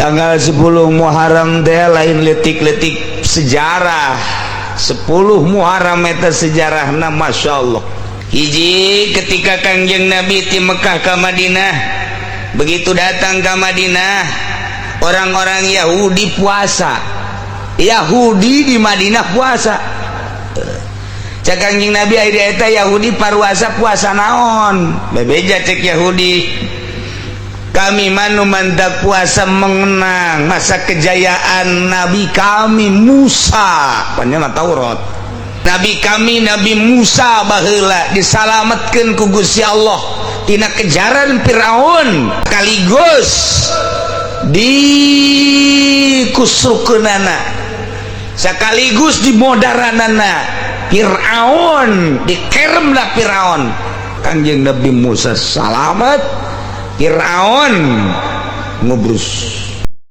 Tanggal 10 Muharram teh lain letik-letik sejarah. 10 Muharram eta sejarahna, Masya Allah. Hiji, ketika Kangjeng Nabi ti Mekah ke Madinah, begitu datang ke Madinah, orang-orang Yahudi puasa. Yahudi di Madinah puasa. Cek Kangjeng Nabi, "Ari eta Yahudi paruasa puasa naon?" Bebeja cek Yahudi, "Kami mah nu mantak puasa mengenang masa kejayaan Nabi kami Musa." Panjang Taurat. Nabi kami Nabi Musa baheula disalametkeun ku Gusti Allah tina kejaran Firaun, sekaligus dikusrukeunana, sekaligus dimodaranana Firaun, dikeremlah Firaun. Kanjeng Nabi Musa salamet, Firaun ngubrus.